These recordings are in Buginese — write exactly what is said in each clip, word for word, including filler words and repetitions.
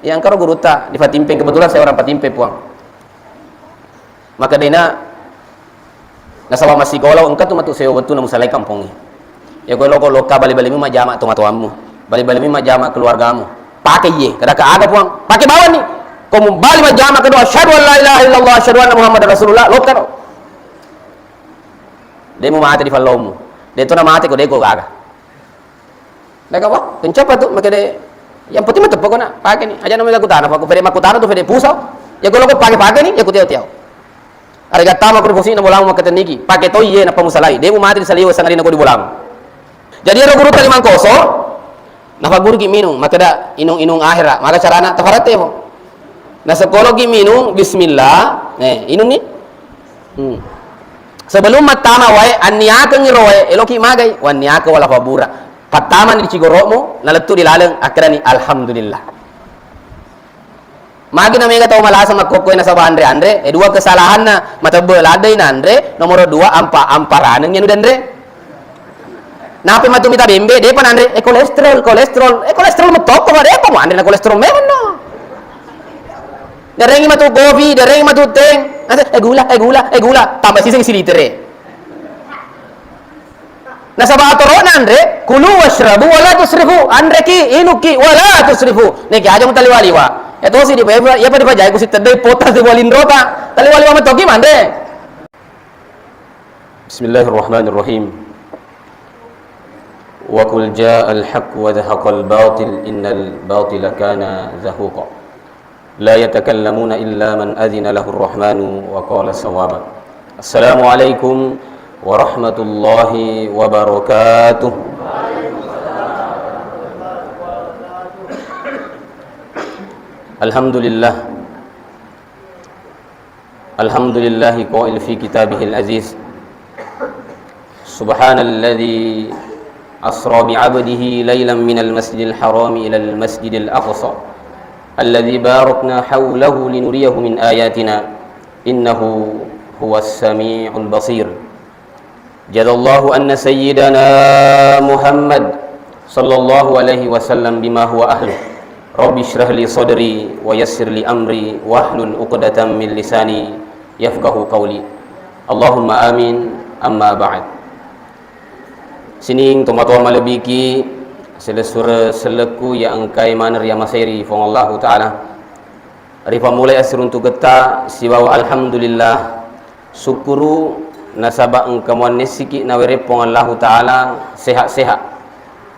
Iya, engkaro gurutta di Patimpeng, kebetulan saya orang Patimpeng, Puang. Maka dena, nasaba massigolo, engka tu matu sewa wettu na musalai kampongnge. Ya, ko loko lokka bali-bali mi majjama tomatoammu, bali-bali mi majjama keluargamu. Pake iye, kada ka aga, Puang, pake bawang ni. Ko mubali majjama kedo, "Asyhadu an la ilaha illallah, asyhadu anna Muhammadar Rasulullah," lokka ro. De mu mate di fallommu. De to na mate ko de ko gaga. Daga, wah, kencapa tu, makede, yang penting mateppe ko na, pake ni. Aja na mega kutana, Pak, ku pede makkutana tu pede pusau. Ya, ko loko pake-pake ni, ya, ku tiau-tiau. Are gattama ko di posisi na bolamu makkatenniki, pake to iye, nappa musalai. De mu mate di saliwe sangadinna ko di bolamu. Jadi, ero gurutta Limangkoso, nafaguruki minung, makkeda inung-inung ahera, maka carana tafarette mo. Nasekoloki minung, bismillah, eh, inung ni. Hmm. Sebelum mattama wae, anniakengngi ro wae, eloki magai, wanniakeng wala fabura. Pattamani di cigoro'mu, nalettu di laleng, akkedani, "Alhamdulillah." Magi na mega tau malasa makkokkoe nasaba anre-anre, eh, dua kesalahanna, matebbe laddei nanre, nomoro dua, ampa-, ampa raneng anu danre. Nape matu mita bembe, depa nanre, eh, kolesterol, kolesterol, eh, kolesterol metokko, ma depa mu anre na kolesterol memang no. Darengi matu kopi, darengi matu teng, eh, gula, eh, gula, eh, gula, tambah siseng silitere. Nasaba atoro'na anre, "Kulu wasyrabu wala tusrifu." Anreki, inuki, wala tusrifu. Neki aja mutaliwa-liwa. Ya tosi di, ya pada pajai kusi teddai pota si bualinrota. Taliwa-liwa metoki manre. Bismillahirrahmanirrahim. Wa qul ja'al haqq wa zahaqal batil innal batila kana zahuqa. La yatakallamuna illa man adhina lahur rahmanu wa qala sawaba. Assalamualaikum warahmatullahi wabarakatuh. Alhamdulillah. Alhamdulillahi qail fi kitabihil aziz. Subhanalladzi asra bi 'abdihi lailan minal masjidil harami ilal masjidil aqsa alladzi barakna haulahu linuriyahu min ayatina innahu huwas samiul basir. Jazallahu anna sayyidana Muhammad sallallahu alaihi wasallam bima huwa ahlu. Rabbi shrah li sadri wa yassir li amri wahlul uqdatam min lisani yafqahu qawli. Allahumma amin, amma ba'd. Sining tomatoa malebbiki, selessureng sellekku iya engkae maneng riamasei ri Puang Allahu Ta'ala. Ripammulai assiruntuketta sibawa alhamdulillah, sukkuru nasaba engka muannessiki nawereng Puang Allahu Ta'ala sehat-sehat.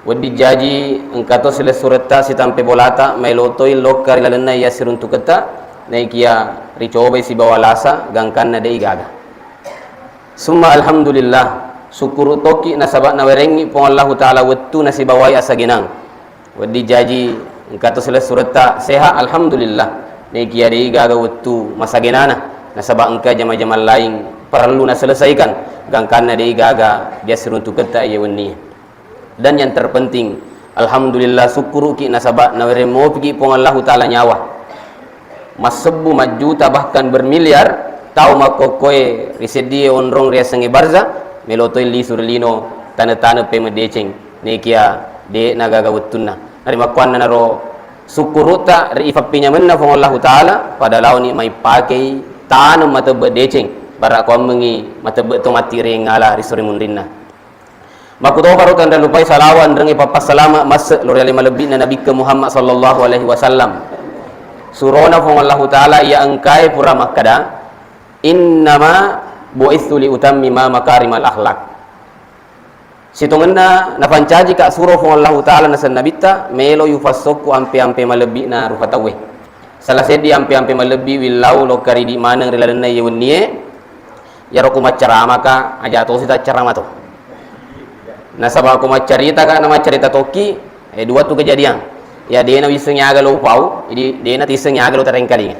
Wedding jaji engka to silessuretta sitampe bolata maelo toi lokka ri lalenna iya assiruntuketta, naikia ricobai sibawa lasa gangkanna de'i gaga. Summa alhamdulillah, sukkuru tokki nasaba nawerengngi Puang Allahu Ta'ala wettu nasibawai asagenang. Wedding jaji engka to silessuretta sehat, alhamdulillah. Naikia de'i gaga wettu masagenana, nasaba engka jama-jamang laing parellu naselesaikan, gangkanna de'i gaga diassiruntuketta iya wennie. Dan yang terpenting, alhamdulillah, sukkuruki nasaba nawereng mopiki Puang Allahu Ta'ala nyawa. Massebbu, majjuta, bahkan bermiliar tau makkokkoe ri seddie onrong riasengnge barza, melo toi lisu ri lino tane-tane pemeng deceng, nekia de'na gaga wettunna. Narimakkuannanaro sukkuru'ta ri ifappinyamenna Puang Allahu Ta'ala, pada laoni maipakei taneng matebbe deceng, bara kuammengi matebbe to matti ri engala ri sore munrinna. Makkutoparo tanra lupai salawa enrengnge pappassalama masse lo ri ale malebbi'na Nabikke Muhammad sallallahu alaihi wasallam. Surona Puang Allahu Ta'ala iya engkae pura makkada, "Innama bu'itsu li utammima makarimal akhlak." Sitongenna napancajika suro Puang Allahu Ta'ala naseng Nabitta, melo yufassokku ampe-ampe malebbi'na rupa tauwe. Sala seddi ampe-ampe malebbi willau lokka ridi maneng ri lalenna iye wennie, iyaro ku maccaramaka, aja tosi taccarama to. Nasaba ku maccaritaka na maccarita tokki, eh, dua tu kejadian. Ya, de'na wissengngi aga lo upau, jadi de'na tissengngi aga lo tarengkalinga.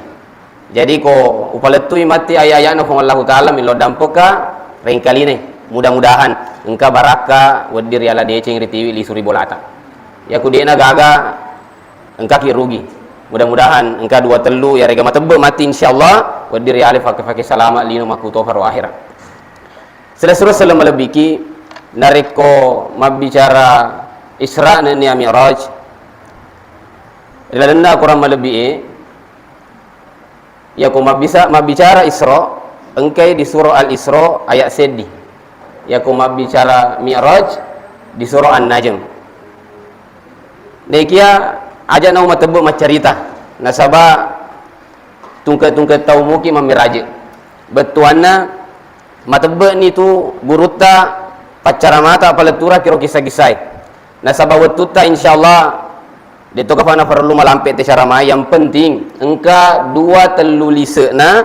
Jadi ko upalettui matti aya-ayana Puang Allahu Ta'ala, millau dampeka rengkalinai. Mudah-mudahan engka barakka wedding riala deceng ritiwi lisu ri bolata. Yaku de'na gaga, engkaki rugi. Mudah-mudahan engka dua tellu yarega matebbe matti, insyaallah wedding riale fake-fake salama lino makkutoparo akhirat. Silessureng selleng malebbiki, narekko mabbicara Isra nennia Mi'raj, Ri lalenna Akorang malebbi'e, yako mabbisa-, mabbicara Isra, engkai di Surah Al-Isra ayat seddi. Yako mabbicara Mi'raj di Surah An-Najm. Nekia aja nau matebbe maccarita, nasaba tungke-tungke tau muki mammiraje. Bettuanna matebbe'ni tu gurutta paccaramata palettura kiro kissa-kissae. Nasaba wettutta insyaallah de to kapana parellu malampe te caramae, yang penting engka dua tellu lise'na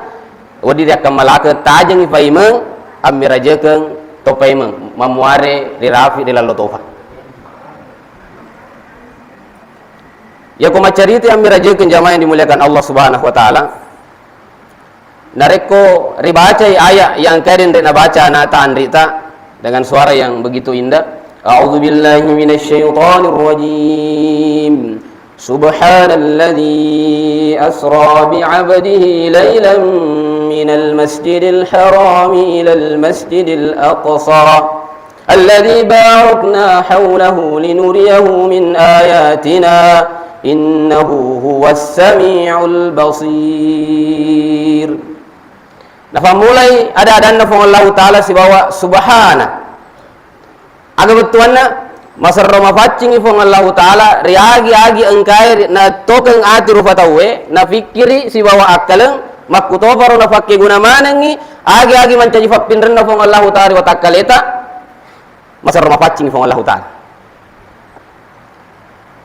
wedding riakkammalake tajengi paimeng ammirajekeng to paimeng mammuare ri rafi ri lallo tofa. Yako maccarita ammirajekeng jamaah yang dimuliakan Allah Subhanahu wa Ta'ala, narekko ribacai ayat yang engka denre nabaca anata anrita dengan suara yang begitu indah, "A'udzu billahi minasy syaithanir rajim. Subhanalladzi asra bi 'abdihi lailan minal masjidil harami ilal masjidil aqsa." الذي باركنا حوله لنريه من آياتنا إنه هو السميع البصير. Nafammulai ada-adanna Puang Allahu Ta'ala sibawa subhana. Aga bettuanna, maserro mapaccingi Puang Allahu Ta'ala, ri agi-agi engkae ri-, natokeng ati rupa tauwe, nafikkiri sibawa akkaleng, makkutoparo napakkeguna manengngi, agi-agi mancaji pappinrenna Puang Allahu Ta'ala ri watakkaleta, maserro mapaccingi Puang Allahu Ta'ala.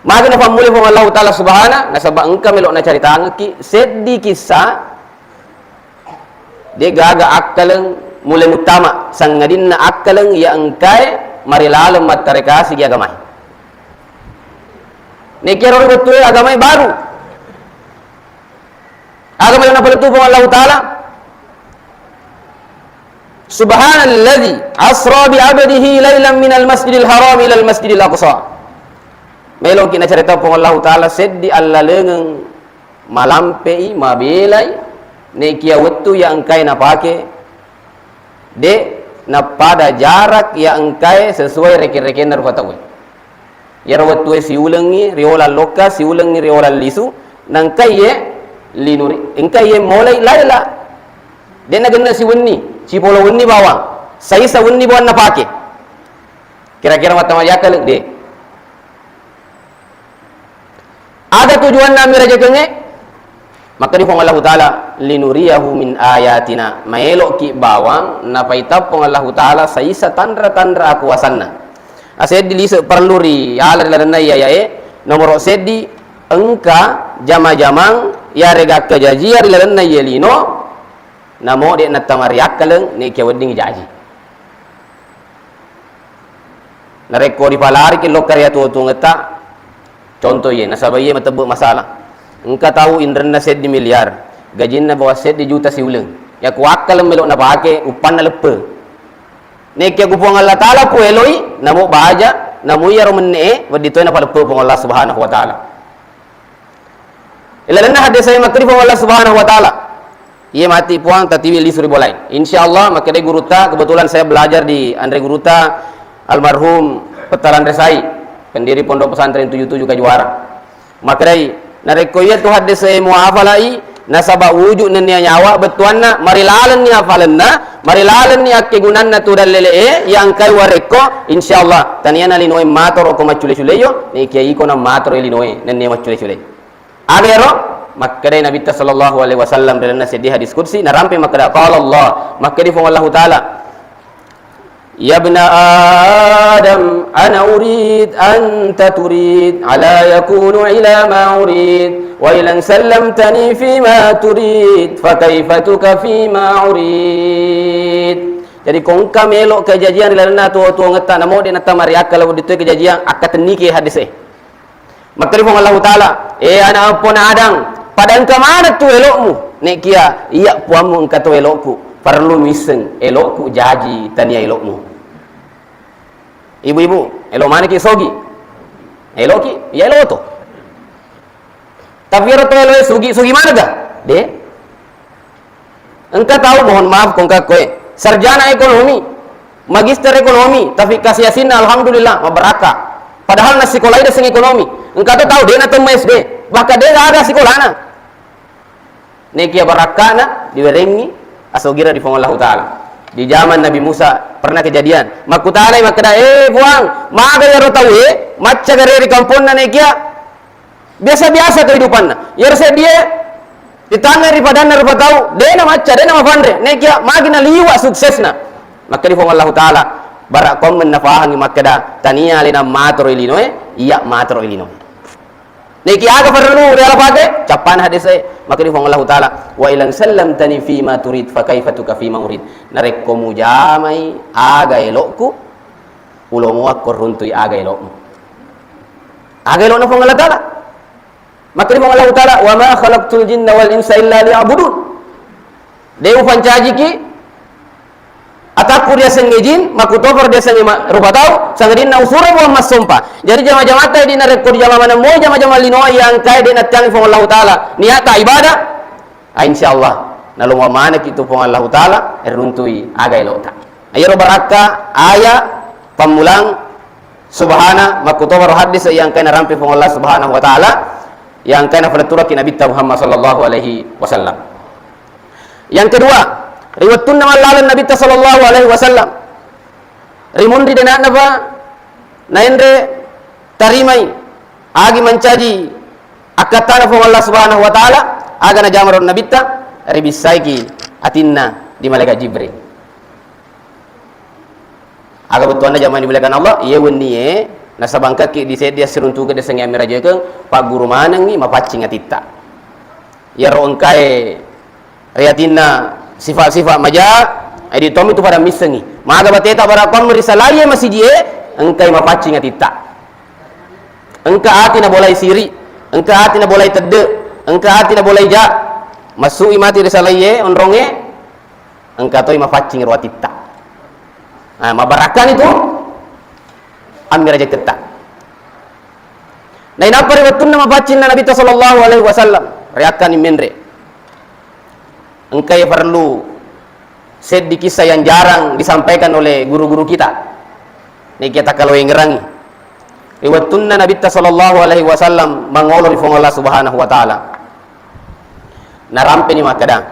Magi nafammulai Puang Allahu Ta'ala Subhana, nasaba engka melo nacaritangekki seddi kissa, de gaga akkaleng mulai muttama, sangadinna akkaleng iya engkae marilaleng mattarekasi gi agamae. Nekiaro ri wettue agamae baru. Aga melo napalettu Puang Allahu Ta'ala? Subhanalladzi asra bi 'abdihi lailan minal masjidil haram ilal masjidil aqsa. Meloki nacarita Puang Allahu Ta'ala seddi allalengeng malampei, mabelai, nekia wettu iya engkae napake, de nappada jarak iya engkae sesuai reke-rekenna rupa tauwe. Iyaro wettue siulengngi riola lokka, siulengngi riola lisu, na engkaiye linuri, engkaiye molai laila. De nagenna siwenni, sipolo wenni bawang, saisa wenni bawang napake. Kira-kira mattama jakkaleng, de. Aga tujuanna amirajekengnge? Makkeda Puang Allahu Ta'ala, "Linuriyahu min ayatina." Maeloki bawang napaita Puang Allahu Ta'ala saisa tanra-tanra akuasanna. Aseddi lise perlu ri ala ri lalenna iyayae. Nomoro seddi, engka jama-jamang yarega kejajiang ri lalenna iye lino, namo de nattama riakkaleng, nekia wedding jaji. Narekko ripalariki lokka ri atuo-tuongetta, contoh iye, nasaba iye matebbe masalah. Engka tau inrenna seddi miliar, gajinna bawang seddi juta siuleng. Yaku akkaleng melo napake, uppanna leppe. Nekia ku Puang Allah Ta'ala pu eloi, namo baja, namo iyaro menne e, wedding toi napaleppe Puang Allah Subhanahu wa Ta'ala. Ilalenna hadis saya makkeda Puang Allah Subhanahu wa Ta'ala. Iye mati Puang tatiwi lisu ri bolae. Insya Allah, makkedai gurutta, kebetulan saya belajar di anre gurutta almarhum Pettalanre Sai, pendiri Pondok Pesantren tujuh tujuh Kajuara. Makkedai, narekko iya tu hadis saya muafalai, nasaba wujud nennia nyawa bettuanna, marilalenni afalenna, marilalenni akkegunanna tu dallele e, yang kai warekko, insya Allah, taniana linoe matoro ko maccule-cule yo, nekia iko na matoro linoe, nennia maccule-cule. Aga ero? Makkedai Nabitta sallallahu alaihi wasallam ri lalenna seddi hadis qudsi, narampe makkeda, qala Allah, makkedi Puang Allahu Ta'ala, "Ya ibna Adam, ana urid, anta turid, ala yakunu ila ma urid, wa ilan sallamtani fi ma turid, fa kaifa tuka fi ma urid." Jadi, ko engka melo kejajiang ri lalenna tuo-tuongetta, namo de nattama riakkala wedding toi kejajiang, akkatenniki hadis e. Makkeda Puang Allahu Ta'ala, "Eh, ana eppona Adang, pada engka maneng tu elokmu?" Nekia, "Iya, Puammu, engka to elokku." Parellu muisseng, elokku jaji tania elokmu. Ibu-ibu, elok manengki sogi? Eloki? Iya, elok to. Tapi ero to eloe sugi, sugi maneng ga? De. Engka tau, mohon maaf, ko engka koe sarjana ekonomi, magister ekonomi, tapi kasiasinna alhamdulillah, mabarakka. Padahal nassikolai deseng ekonomi. Engka to tau, de natemma S D. Maka de' gaga sikolana. Nekia barakkana diwerengngi asogira di Puang Allahu Ta'ala. Di zaman Nabi Musa pernah kejadian. Makkutanai makkeda, "Eh, Puang, maga iyaro tauwe macca gare ri kamponna nekia biasa-biasa kehidupanna. Iyaro seddie ditangnga ri padanna rupa tau, de'na macca, de'na mapanre. Nekia magi naliwa suksesna." Makkeda Puang Allahu Ta'ala, bara' kommen nafahangngi makkeda, "Tania alena matoro ilinoe, iya matoro ilinoe." Nekia aga parellu riala pake? Cappana hadis e. Makkeda Puang Allahu Ta'ala, "Wa ilang sallamtani fima turid, fa kaifa tuka fima urid." Narekko mujamai aga elo'ku, ulomoakko runtui aga elo'mu. Aga elo'na Puang Allah Ta'ala. Makkeda Puang Allahu Ta'ala, "Wa ma khalaqtul jinna wal insa illa liya'budun." De' upancajiki atakku riasengnge jin, makkutoparo riasengnge ma-, rupa tau, sangadinna usuro Puang massompa. Jadi jama-jamatta idi narekko rijama maneng moi jama-jama linoa iya engkae de' nattiangi Puang Allahu Ta'ala. Niatta ibadah, ah, insyaallah nalomo manekki tu Puang Allahu Ta'ala, eruntui aga elota. Iyaro barakka aya pammulang subhana, makkutoparo haddis iya engkae narampe Puang Allah Subhanahu wa Ta'ala, iya engkae nafaletturaki Nabitta Muhammad sallallahu alaihi wasallam. Yang kedua, ri wettunna mallaleng Nabitta sallallahu alaihi wasallam, ri munri dena'na pa naenre tarimai agi mancaji akkattana Puang Allah Subhanahu wa Ta'ala, aga najamaro Nabitta, ribissaiki atinna di malaikat Jibril. Aga bettuanna jamaah dimuliakan Allah, iye wennie nasaba engkaki di seddi assiruntuke desengnge ammirajekeng, pagguru manengngi mapaccing atitta. Iyaro engkae ri atinna sifat-sifat maja, edi tommi tu pada missengngi. Maga bateta barakuammi ri salaie masijie, engkai mapaccing atitta. Engka ati nabolai siri, engka ati nabolai tedde, engka ati nabolai ja. Massui mati ri salaie onrongnge, engka toi mapaccing ro atitta. Ah, mabarakkani tu ammirajeketta. Nainappa ri wettunna mapaccinna Nabitta sallallahu alaihi wasallam, riakkani menre. Engkai perlu seddi kisah yang jarang disampaikan oleh guru-guru kita. Nekia takkaluengerangi. Ri wettunna Nabitta sallallahu alaihi wasallam mangolo ri Puang Allah Subhanahu wa Ta'ala. Narampeni makkeda,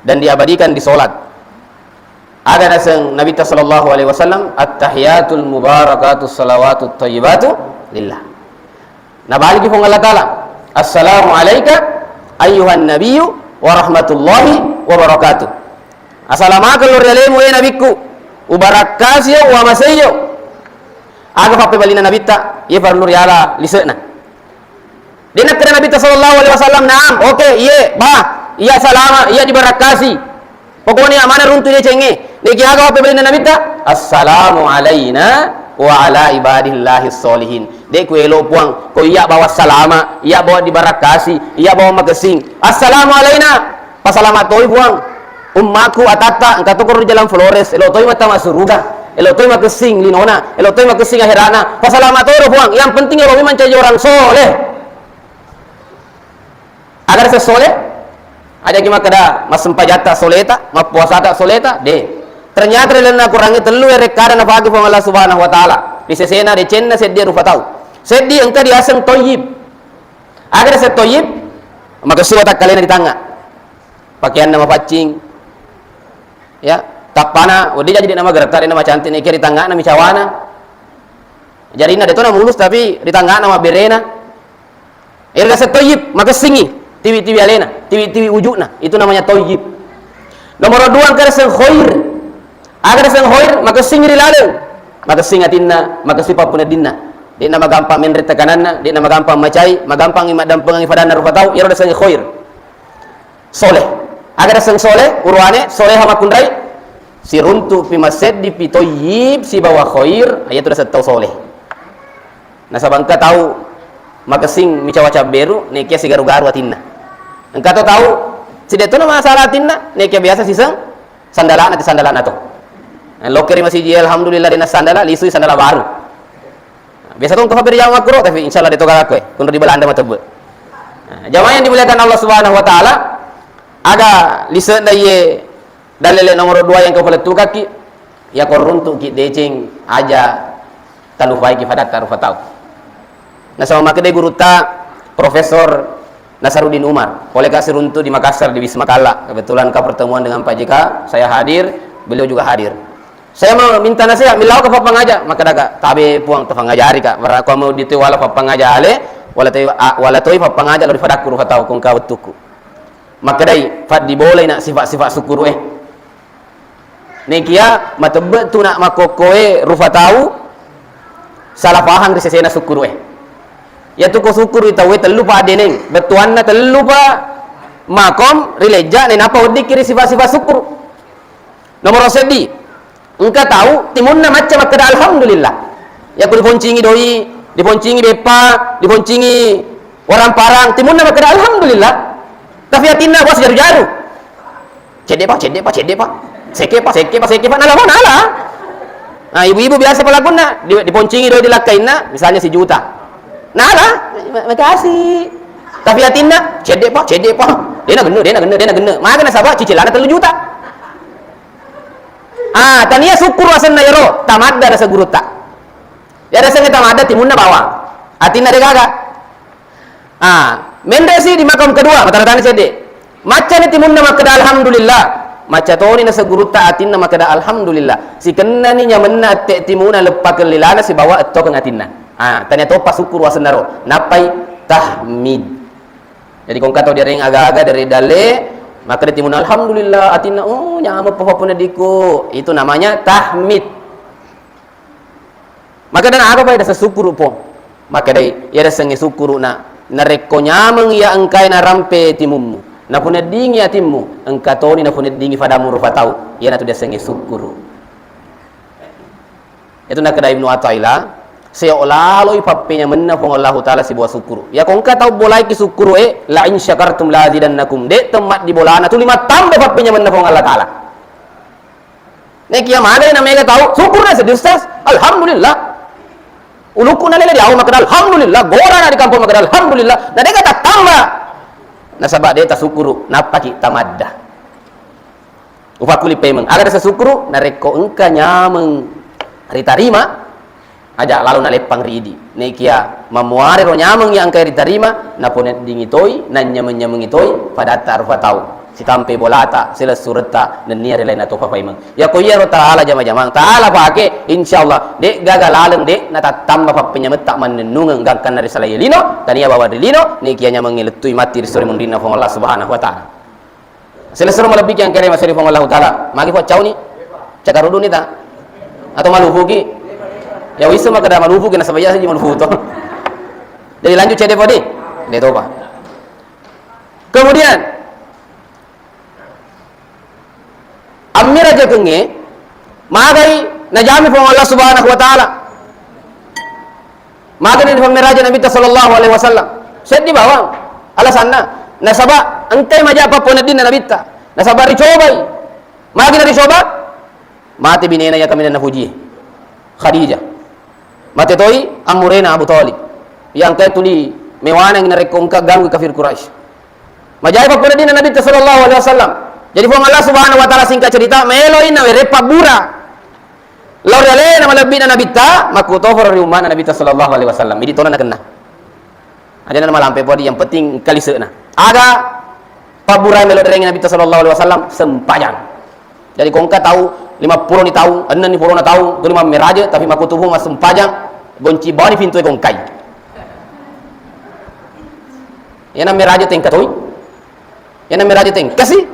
dan diabadikan di salat. Aga naseng Nabitta sallallahu alaihi wasallam, "At-tahiyatul mubarakatus salawatut thayyibatu lillah." Nabaliki Puang Allah Ta'ala, "Assalamu alaika ayyuhan nabiyyu wa rahmatullahi wa barakatuh." Asalamakeng lo ri alemu, e Nabikku, ubarakkasiyo, uwamaseiyo. Aga pappebalinna Nabitta, iye parellu riala lise'na. De' nakkeda Nabitta sallallahu alaihi wasallam, "Naam, oke, iye, bah, iya salama, iya dibarakkasi. Pokoknya amana runtu decengnge." Nekia aga pappebalinna Nabitta, "Assalamu alaina wa ala ibadillahis sholihin." De' kuelo Puang, ko iya bawa salama, iya bawa dibarakkasi, iya bawa makessing. Assalamu alaina. Pasalama toi Puang. Ummaku atatta engka to koro ri jalan Flores, elo toi mattama suruga, elo toi makessing linona, elo toi makessing aherana. Pasalama toi ro Puang. Yang penting elo mancaji orang soleh. Aga naseng soleh? Ajaki makkeda massempajatta soleta, mappuasata soleta? De. Ternyata ri lalenna Qurangnge tellu erekkada napake Puang Allah Subhanahu wa Ta'ala. Ri sesena decenna seddi rupa tau. Seddi engka diaseng toyib. Aga naseng toyib? Makessing watakkalena ri tangnga. Pakeanna mapaccing. Ya, tappana wedding jaji de' namageretta, de' namacantik, nekia ri tangngana micawana. Jarinna de' to namulus tapi ri tangngana mabberena. Ero naseng toyib, makessingi tiwi-tiwi alena, tiwi-tiwi uju'na. Itu namanya toyib. Nomor dua engka naseng khair. Aga naseng khair? Makessingi ri laleng. Makessing atinna, makessing pappuneddinna. De' namagampang menre tekananna, de' namagampang macai, magampangi maddampengangi fadanna rupa tau, iyaro naseng khair. Soleh. Aga naseng soleh, uruane, soleha makkunrai? Siruntu pi maseddi pi toyib sibawa khair, iyatu naseng tau soleh. Nasaba engka tau makessing micawa cabberu, nekia sigaru-garu atinna. Engka to tau, sidde' to na masalah atinna, nekia biasa siseng sandalana ti sandalana to. Lokke ri masiji, alhamdulillah, de' nassandala, lisui sandala baru. Biasa to engka fabbere jama makkuro, tapi insyaallah de' to gaga koe. Kunro di Belanda matebbe. Nah, jamaah yang dimuliakan Allah Subhanahu wa Ta'ala, aga lise'na iye dalele nomor dua yang kapalettukakki, yako runtuki deceng aja talupaiki fadatta rupa tau. Nasaba makkedai gurutta Profesor Nasaruddin Umar, poleka siruntu di Makassar, di Wisma Kalla. Kebetulan ka pertemuan dengan Pak J K, saya hadir, beliau juga hadir. Saya mau minta nasihat, millauka pappangaja, makkedaga, tabe Puang, tafangajarika, bara ko mau ditoi wala pappangaja ale, wala toi, a-, wala toi pappangaja lao ri fadakku rufa tau ko engka wettukku. Makkedai, faddibolai na sifat-sifat sukkuru'e. Nekia matebbe tu na makkokkoe rufa tau, salah pahang ri sesena sukkuru'e. Iyatu ko sukkuru tauwe tellu pa adeneng, bettuanna tellu pa makom ri lejja, nenapa weddikki ri sifat-sifat sukkuru. Nomoro seddi, engka tau timunna macca makkeda alhamdulillah. Yakko diponcingi doi, diponcingi beppa, diponcingi waramparang, timunna makkeda alhamdulillah. Tapi atinna bos jaru-jaru. Cedde pa, cedde pa, cedde pa. Seke pa, seke pa, seke pa. Nala pa, nala. Nah, ibu-ibu biasa pelakunna, di-, diponcingi doi dilakkainna, misalnya sejuta. Nala, ma-, makasih. Tapi atinna, cedde pa, cedde pa. Dena genne, dena genne, dena genne. Maga nasaba cicilana tellu juta. Ah, tania sukkuru asenna yero, tamadda rasa gurutta. Ya rasa tamadda timunna bawang. Atinna de gaga. Ah, menre si di makam kedua, matana-tana cedde. Maccani timunna makkeda alhamdulillah. Macca toni nasa gurutta atinna makkeda alhamdulillah. Sikennani nyamenna atte timuna leppa kellilana sibawa ettokeng atinna. Ah, tania toppa sukkuru asenna ro. Nappai tahmid. Jadi, ko engka tau diareng aga-aga dari dalle, makkeda timunna, "Alhamdulillah," atinna, "Oh, nyameng pa pappuneddikku." Itu namanya tahmid. Makkeda, "Na aga pa eda sukkuru, Pong?" Makkedai, "Iya riasengnge sukkuru na, narekko nyameng iya engkae narampe timummu, napuneddingi atimmu, engka toni napuneddingi fadammu rufa tau, iyanatu diasengnge sukkuru." Itu nakkeda Ibnu Athaillah, seo laloi pappenyamenna Puang Allahu Ta'ala sibawa sukkuru. Iya ko engka tau bolaiki sukkuru e, "La in syakartum la azidannakum." De temmaddi bolana, tuli mattamba pappenyamenna Puang Allah Ta'ala. Nekia magai na mega tau, sukkuru na seddi, Ustaz. Alhamdulillah. Ulukku na lele di awa makkeda alhamdulillah, gora na di kampung makkeda alhamdulillah. Na dega tattamba. Nasaba de tasukkuru, nappaki tamadda. Upakkuli pemeng. Aga rasa sukkuru, narekko engka nyameng ritarima, aja lalo naleppang ri idi. Nekia mamuare ro nyameng iya engka ritarima, naponeddingi toi, nanyameng-nyamengi toi, padatta rufa tau. Sitampe bolata, silessuretta, nennia ri lainna topa paimeng. Yako iyaro taala jama-jamang, taala pake, insyaallah, de gaga laleng, de natattamba pappenyametta mannennungeng gangkanna ri salai lino, tania bawang ri lino, nekia nyamengnge lettui matti ri sori munrinna Puang Allah Subhanahu wa Ta'ala. Silessureng malebbiki engkere maseri Puang Allahu Ta'ala. Magi paccauni? Cakkaruduni ta? Atau malupuki? Ya wisseng makkeda malupuki, nasaba iya saji malupu to. Jadi lanjut cedde podi? De topa. Kemudian, ammirajekengnge, magai najami Puang Allah Subhanahu wa Ta'ala. Magani dipammeraja Nabitta sallallahu alaihi wasallam. Seddi bawang alasanna. Nasaba engkai maja papponeddinna Nabitta. Nasaba ricobai. Magi naricoba? Mate binena iya kaminang napujie. Khadijah. Mate toi ammurena Abu Thalib. Iya engkai tuli mewanangi narekko engka ganggu kafir Quraisy. Majai papponeddinna Nabitta sallallahu alaihi wasallam. Jadi Puang Allah Subhanahu wa Ta'ala, singkat cerita, meloi nawereng pabbura. Lao ri alena malebbi'na Nabitta, makkutofaro ri umma'na Nabitta sallallahu alaihi wasallam. Idi tona nakenna. Ajana malampe podi, yang penting engka lise'na. Aga pabbura melo derengi Nabitta sallallahu alaihi wasallam? Sempajang. Jadi ko engka tau lima pulo ni tau, enneng ni pulona tau, tuli mammeraje, tapi makkutubu massempajang, gonci bawani pintu e ko engkai. Iyana meraje tengka toi. Iyana meraje tengka si.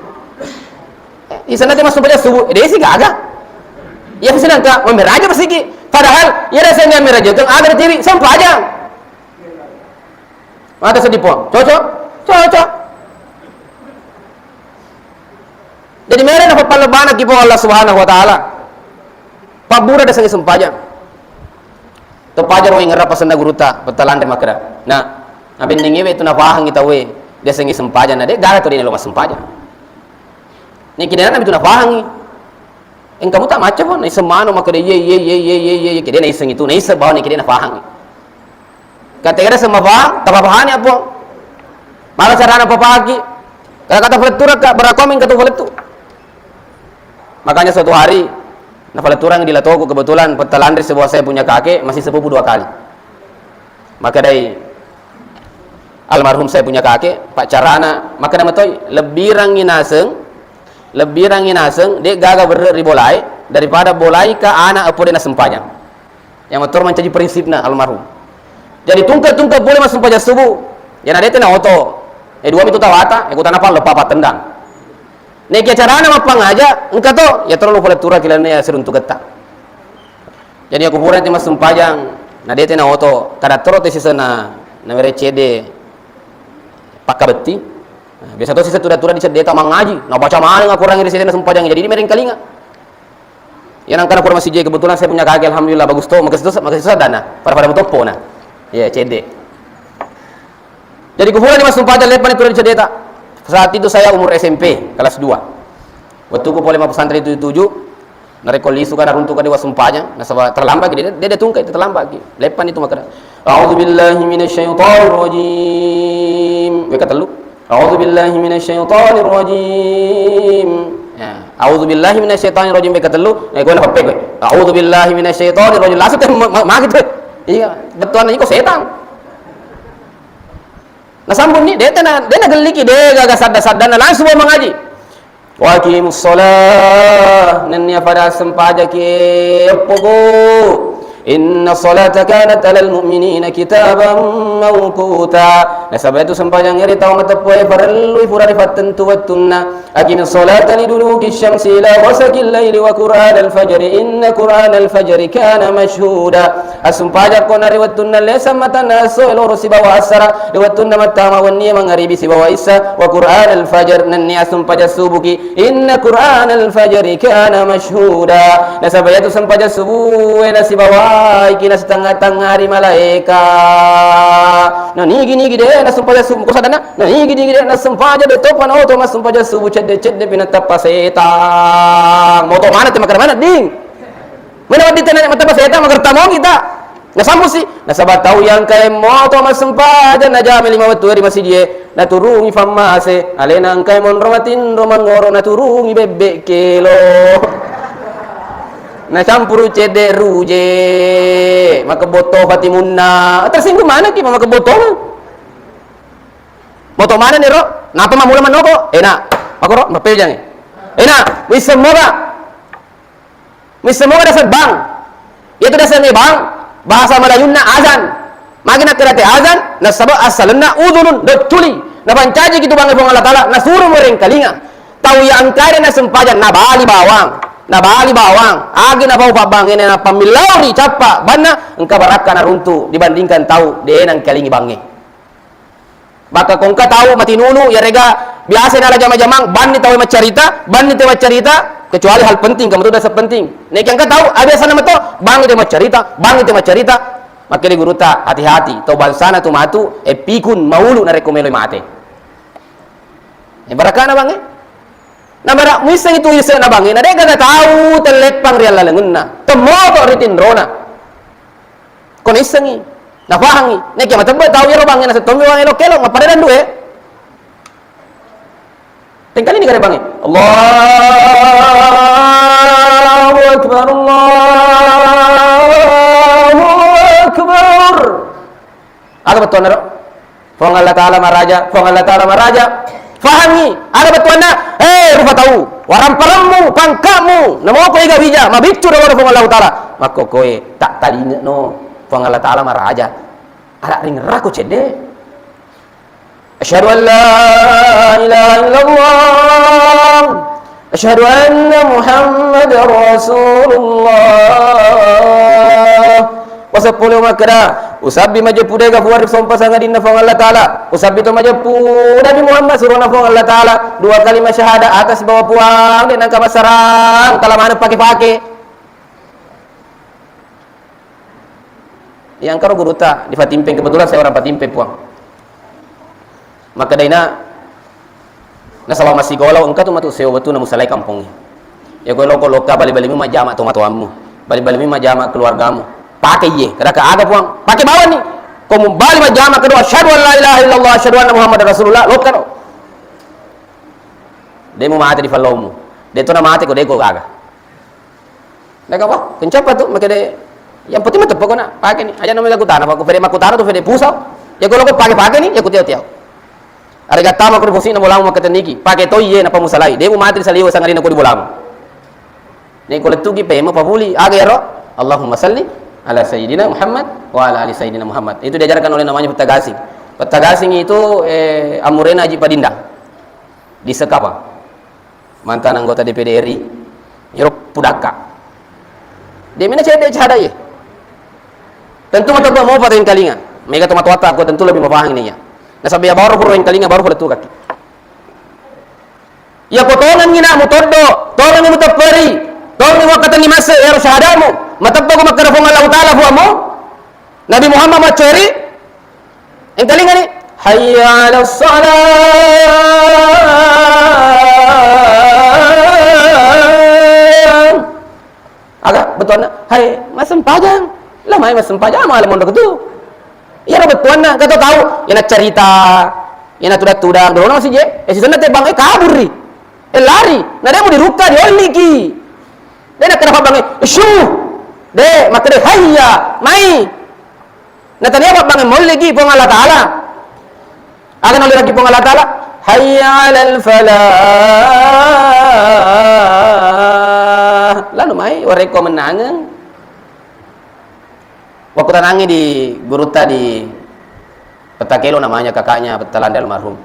Isana te massempajang subuh, eh, desi gaga. Iya, sedangkan mammeraje pasiki. Padahal iya rasa mammeraje teng aga tiwi sempajang. Mata seddi Puang. Cocok? Cocok. Jadi mere na pappalebbanaki Puang Allah Subhanahu wa Ta'ala. Pabbura diasengnge sempajang. To paja ro ingerra pasenna gurutta, pettalanre makkeda. Nah, nabenningewe tu nafahangi tauwe, diasengnge sempajang, na de gaga to de nelo massempajang. Ni kidena nami tu nafahangi. Engka muta macca po, naisseng manu makkeda, "Iye, iye, iye, iye, iye, iye, iye," kede naisseng itu, naisseng bawang ni kede nafahangi. Kategada semma pahang, tapapahani apo. Mala carana papahaki. Kata kata falettura ka, berakomeng katu falettu. Makanya suatu hari, nafaletturang di latoku, kebetulan pettalanre sebuah saya punya kakek, masih sepupu dua kali. Makkedai almarhum saya punya kakek, paccarana, makkeda metoi, lebbirangngi naseng, lebbirangngi naseng, de' gaga berre' ri bolae, daripada bolaika ana' eppo de' nassempajang. Yang motor mancaji prinsipna almarhum. Jadi tungke-tungke pole massempajang subuh, yana de' tena oto, e dua mitu tawata, e kutana pale papa tendang. Nekia carana mappangaja, engka to, ya terlalu pole turaki lainna ya siruntuketta. Jadi aku pura te massempajang, na de' tena oto, kada toro te sisena, na mere cede pakkabetti. Nah, biasa to sisa tuda-tuda di cedeta mangaji, na baca maneng aku orang ri sisena sempajang, jadi di merengkalinga. Ya nangkana pura masijai, kebetulan saya punya kakek, alhamdulillah bagus to, makasih to, makasih to sadana, pada-pada mutoppo na. Ya, cede. Jadi ku purani massempajang, leppani turun cedeta. Saat itu saya umur S M P, kelas dua. Wettuku pole mappesantren tuju-tuju, narekko lisu kan naruntuk kan wa sempajang, nasaba terlambat ki, de', de' tungkai, terlambat ki. Leppani tu makkeda, "A'udzu billahi minasyaitonir rajim." Wekka tellu. "A'udzu billahi minasyaitonir rajim." Ya, "A'udzu billahi minasyaitonir rajim," wekka tellu. Eh, koe napeppe koe. "A'udzu billahi minasyaitonir rajim." Langsung te ma-, ma-, magi tu. Iya, bettuanna iko setang. Nasambunni, de' tena, de' nagelliki, de' gaga sadda-saddanna, langsung mau mangaji. "Wa aqimus shalah," nennia pada sempajaki eppoku. "Inna shalata kanat alal mu'minina kitaban mauquta." Nasaba itu sempajang ri tau mateppoe parellui pura ripattentu wettunna. "Aqimis shalata liduluki syamsi ila ghasaqil laili wa qur'anal fajri inna qur'anal fajri kana masyhuda." Assumpajakko na ri wettunna lesa matanna esso e loro sibawa assara, ri wettunna mattama wennie mangaribi sibawa issa, wa qur'anal fajr, nennia assumpajang subuki, inna qur'anal fajri kana masyhuda. Nasaba iyatu sempajang subue nasibawaiki nasitengnga-tengnga ri malaeka. Nanigi-nigi de' nassumpajang subu, ko sadana? Nanigi-nigi de' nassumpajang, de' topa naoto massumpajang subuh, cedde-cedde pi natappa setang. Moto maneng te makkeda maneng, ding. Mena wedding tena matappa setang, magerta mo kita. Nasambusi, nasaba tau yang kae moto massumpajang, najama lima wettu ri masijie, naturungi fammase, alena engkae monro matinro mangoro, naturungi bebbe kelo. Nacampuru cedde ruje, makebotto patimunna. Tersinggung maneng ki makebotto. Moto manenni ro, napa mammula mannoko? Enak. Makoro, mappejangi. Enak, wisseng moga. Wisseng moga dasar bang. Iyatu dasarna bang, bahasa Melayunna azan. Magi nakkedate azan, nasaba assalenna udhunun, docculi. Napancaji kitu bangnge Puang Allah Taala, nasuro merengkalinga. Tau iya engkade nasempajang, nabali bawang. Nabali bawang. Agi napau pabbangngena, napammillau ri cappa banna, engka barakka naruntu dibandingkan tau de nangkalingi bangnge. Maka ko engka tau matinunu, iyarega biasa nala jama-jamang, banni tau maccarita, banni tau maccarita, kecuali hal penting, kamu tu dasar penting. Neki engka tau, ah, biasa nama to, bangi tau maccarita, bangi tau maccarita. Makkeda gurutta, hati-hati, tau bangsana tu matu, eh, pikun, maulu narekko meloi mate. Eh, barakana bangnge. Namara muissengi tu isena bangnge, na de gaga tau telleppang ri allalengenna, temmoto ri tinrona. Ko naissengngi, napahangngi. Nekia matebbe tau iyaro bangnge naseng tommi wang elo-kelo, mappada dan duwe. Tengkali ni gare bangnge. Allahu Akbar, Allahu Akbar. Aga bettuanna ro? Puang Allah Ta'ala maraja, Puang Allah Ta'ala maraja. Fahangngi, ada bettuanna, eh, rupa tau, waramparemmu, pangka'mu, namoko ega bija, mabiccu ri Puang Allah Ta'ala. Makkokoe, tak talinga no, Puang Allah Ta'ala maraja. Ada ring raku cedde. Asyhadu an la ilaha illallah. Asyhadu anna Muhammadar Rasulullah. Waseppuleo makkeda, usabbi majeppu dega puang ri sompa sangadinna Puang Allah Ta'ala. Usabbi to majeppu Nabi Muhammad surona Puang Allah Ta'ala. Dua kalimat syahadat atas bawa puang, de nangka massarang, tala maneng pake-pake. Yang karo gurutta di Patimpeng, kebetulan saya orang Patimpeng, Puang. Makkedaina, nasaba massigola engka tu matu sewa wettu na musalai kampongnge. Ya, ko loko lokka bali-bali mi majjama tomatoammu. Bali-bali mi majjama keluargamu. Pake iye, kada ka aga, Puang. Pake bawanni. Ko mubali majjama kedua, asyhadu an la ilaha illallah, asyhadu anna Muhammadar Rasulullah, lokka no. De mu mate di fallaumu. De to na mate ko de ko aga. Naka apa? Kencapa tu, makede. Yang penting mateppe' ko na, pake ni. Aja' namanya kutana, Pak. Ku fede makkutana tu fede pusau. Ya, kalau ko pake-pake ni, ya kutiau-tiau. Arega tama ko ri posina bolamu makkatenniki. Pake toi ye, napa musalai. De' mu mati ri saliwe sangadinna ko di bolamu. Ni ko lettuki pema papuli. Aga ero? Allahumma salli ala Sayyidina Muhammad wa ala ali Sayyidina Muhammad. Itu diajarkan oleh namanya Pettagasing. Pettagasing itu, eh, amurena Haji Padindang. Di Sekapang. Mantan anggota D P D R I, iyaro pudakka. De' mena cedde' cahadae. Tentu matebba mopa to engkalinga. Mega to matoatta ko tentu lebih mapahang ni iya. Nasaba iya baru pura engkalinga baru pura tukaki. Iya ko tongengngi na mutoddo, tongengngi mutepperi, tongengngi muakkatenni masse ero syahadamu, matebba ko makkeda Puang Allahu Ta'ala Puammu, Nabi Muhammad maccori, engkalingani, "Hayya 'alas shalah." Aga bettuanna, "Hai, massempajang." Lah, mai massempajang, malam mondok tu. Iyaro bettuanna, kata tau, iyana carita, iyana tudang-tudang, dona masije, eh, sisenna tebang, eh, kaburri. Eh, lari. Na de' mu dirukka, diolliki. De' nakkeda pabbangnge, "Syu!" De', makkeda, "Hayya, mai." Natania pabbangnge molleki Puang Allah Ta'ala. Aga nauliraki Puang Allah Ta'ala? "Hayya 'alal falah." Lalu mai, warekko mennangeng. Wakkutanangngi di gurutta di Pettakelo namanya kakaknya Pettalande almarhum.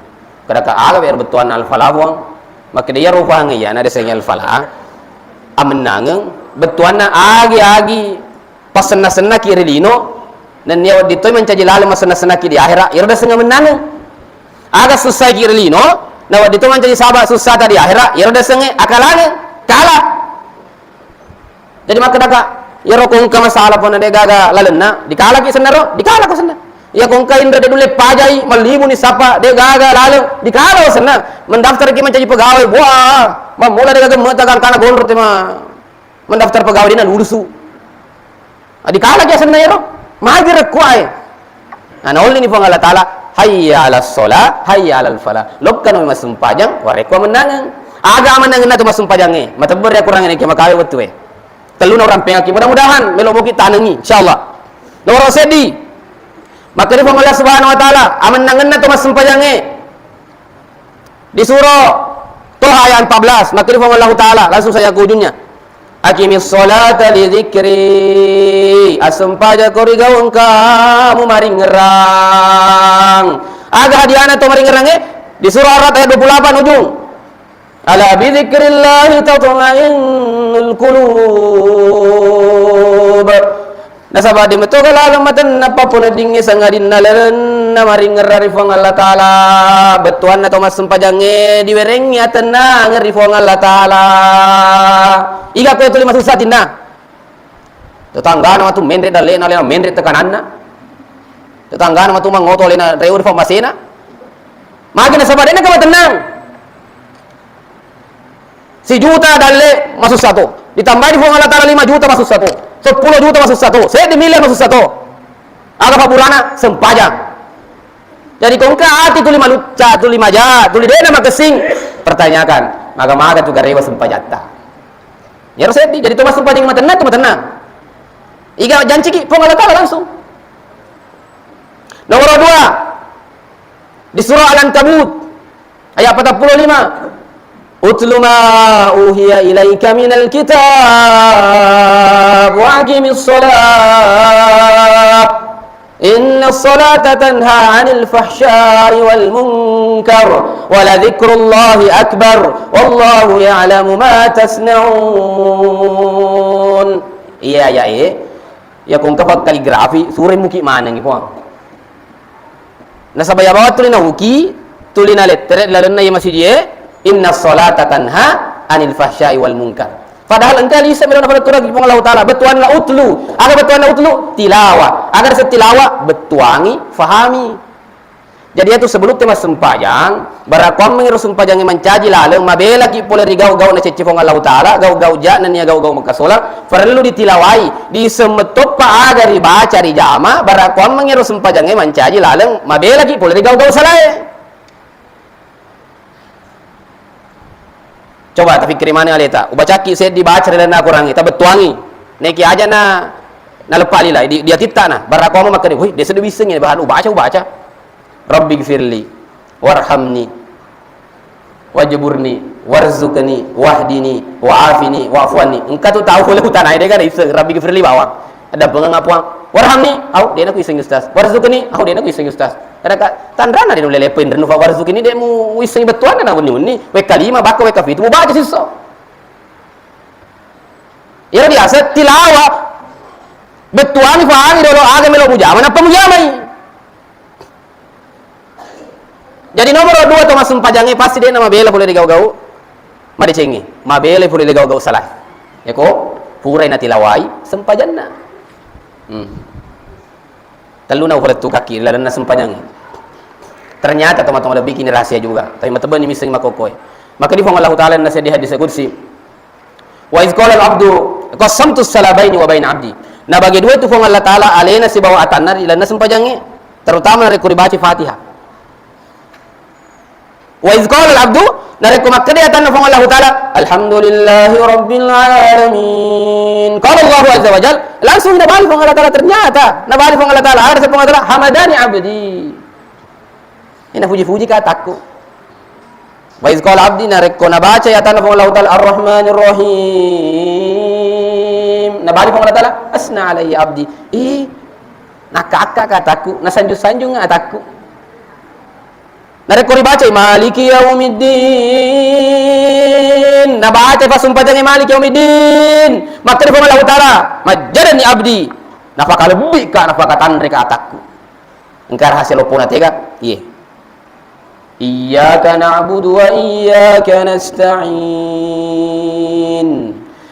Kada ka aga ero bettuanna al-falah, Puang? Makkeda iyaro Puang iya na desengnge al-falah, amennangeng, bettuanna agi-agi passenna-sennaki ri lino, nennia wedding toi mancaji laleng massenna-sennaki di ahera, iyaro desengnge amennangeng. Aga sussaiki ri lino, na wedding toi mancaji saba sussata di ahera, iyaro desengnge akalangeng, kala. Jadi makkedaka, iyaro ko engka masalah pona de' gaga lalenna, dikalaki sennaro, dikalako senna. Iya ko engka inre de' nulle pajai, mallibuni sapa, de' gaga laleng, dikala senna. Mendaftarki mancaji pegawai, buah, mamula de' gaga meta gangkana gondro tema mendaftar pegawai de' nalulusu. Ah, dikalaki senna iyaro, magi rekkuae. Nah, naollini Puang Allah Ta'ala, "Hayya 'alas shalah, hayya 'alal falah." Lokkano massempajang, warekko amennangeng. Aga amennangenna tu massempajangnge? Matebberi akurangeng nengke makawe wettue. Telluna urampengaki. Mudah-mudahan melo moki tanengi, insyaallah. Nomor seddi. Makkeda Puang Allah Subhanahu wa Ta'ala, amennangenna tu massempajangnge. Di surah Toha ayat empat belas, makkeda Puang Allah Ta'ala, langsung saja ke ujungnya. "Aqimis sholata li dzikri." Assempajako ri gau engkamu maringerang. Aga hadiana to maringerangnge? Di surah Ar-Ra'd ayat dua puluh delapan ujung. "Ala bidzikrillahi tatmainnul qulub." Nasaba de' meto galaleng matenna paponeddingnge sangadinna lalenna maringerra ri Puang Allah Ta'ala. Bettuanna to massempajangnge diwerengngi atennangeng ri Puang Allah Ta'ala. Iga ko tuli masussa atinna? Tetanggana matu menre dallena, alena menre tekananna. Tetanggana matu mangoto, alena rewe ri pammasena. Magi nasaba de' nengka matennang. Sijuta dalle masussa to. Ditambahi Puang Allah Ta'ala lima juta masussa to. Seppulo juta masussa to. Seddi miliar masussa to. Aga pabburana? Sempajang. Jadi ko engka ati tuli malucca, tuli maja, tuli de'na makessing, pertanyakan, maga-maga tu garewa sempajatta. Iyaro seddi, jadi to massempajang matenna, to matenna. Iga janciki Puang Allah Ta'ala langsung. Nomor dua, di surah Al-Ankabut, ayat empat puluh lima. "Utlu ma uhiya ilaika minal kitab wa aqimis shalah. Innas shalata tanha 'anil fahsya'i wal munkar. Wa la dzikrullahi akbar. Wallahu ya'lamu ma tasna'un." Iya, iya, eh. Iya, ko engka kaligrafi, sure muki maneng, Puang. Nasaba iya bawang tuli nauki, tuli nalettere lalenna iya masijie, "Inna sholata tanha anil fahsya'i wal munkar." Padahal engka lise melo napaletturaki Puang Allahu Ta'ala, bettuanna utlu. Aga bettuanna utlu? Tilawa. Aga rasa tilawa? Bettuangi, fahami. Jadi, iyatu sebelum te massempajang, barakkuammengi ro sempajangnge mancaji laleng, mabelaki pole ri gau-gau nacecce Puang Allahu Ta'ala, gau-gau ja nennia gau-gau makasolang, parellu ditilawai, disemmettoppa aga ribaca rijama, barakkuammengi ro sempajangnge mancaji laleng, mabelaki pole ri gau-gau salae. Coba tafikkiri maneng aleta, ubacakki seddi baca ri lalenna Akorangnge, tabettuangi. Neki aja na Naleppa lilai di, di atitta na, barra ko makkeda, "Wih, de' seddi wissengngi, bahan ubaca, ubaca. Rabbighfirli, warhamni, wajburni, warzuqni, wahdini, wa'afini, wa'fu anni." Engka tu tau pole utanai de' ga naisseng, "Rabbighfirli" bawang. Addampengeng, "Puang, warhamni." "Au, de' naku isseng, Ustaz." "Warzuqni." "Au, de' naku isseng, Ustaz." Karena ka-, tanrana de' nulle leppoi, "Rennu fa warzuqni", de' muissengngi bettuanna na wenni-wenni. Wekka lima, bakka wekka pitu, mubaca sisso. Iyaro diaseng tilawa. Bettuanni, fahami dolo aga melo mujama, nappa mujamai. Jadi nomoro dua to massempajangnge pasti de'na mabela pole ri gau-gau madecengnge, mabela pole ri gau-gau salah. Yako purai natilawai sempajanna. Hmm. Telluna upalettukakki ri lalenna sempajangnge. Ternyata tomatoa malebbiki ini rahasia juga, tapi matebbenni missengngi makkokkoe. Maka di Puang Allahu Ta'ala naseddi hadis qudsi, "Wa iz qala al-'abdu qasamtu sala baini wa baina 'abdi." Nabage dua itu Puang Allah Ta'ala alena sibawa atanna ri lalenna sempajangnge, terutama narekko ribaca Fatihah. "Wa iz qala al-'abdu," narekko makkeda atanna Puang Allahu Ta'ala, "Alhamdulillahi rabbil alamin." Qala Allahu azza wa jalla, langsung nabali Puang Allah Ta'ala, ternyata nabali Puang Allah Ta'ala, ada Puang Allah Ta'ala, "Hamadani 'abdi." Ini puji-puji ka atakku. "Wa iz qala 'abdi," narekko nabaca atanna Puang Allahu Ta'ala, "Ar-Rahmanir Rahim." Nabali Puang Allah Ta'ala, "Asna alayya 'abdi." Ih, nakka-akka ka atakku, nasanjung-sanjung atakku. Narekko ribacai, "Maliki yaumiddin," nabacai passumpajangnge, "Maliki yaumiddin." Makkeda Puang Allahu Ta'ala, "Majjadani abdi." Napakalebbi ka, napakatanre ka atakku. Engka rahasia loppona tega? Iye. "Iyyaka na'budu wa iyyaka nasta'in."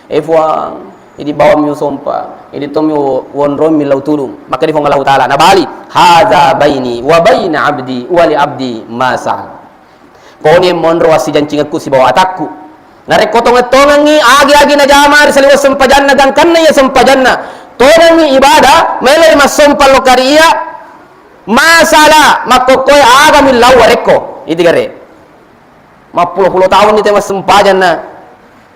Eh, Puang, idi bawammi usompa, idi tommi wo-, wonrommi lao tulung. Makkeda Puang Allahu Ta'ala, nabali, "Hadza baini wa baina abdi wa li abdi ma sa'al." Koni monro assijancingekku sibawa atakku. Narekko tongeng-tongengngi agi-agi najama ri saliweng sempajanna, gangkanna iya sempajanna, tongengngi ibadah, meloi massompa lokka ri iya, ma sa'ala, makkokkoe aga millau warekko. Iti gare. Mappulo-pulo taunni te massempajanna.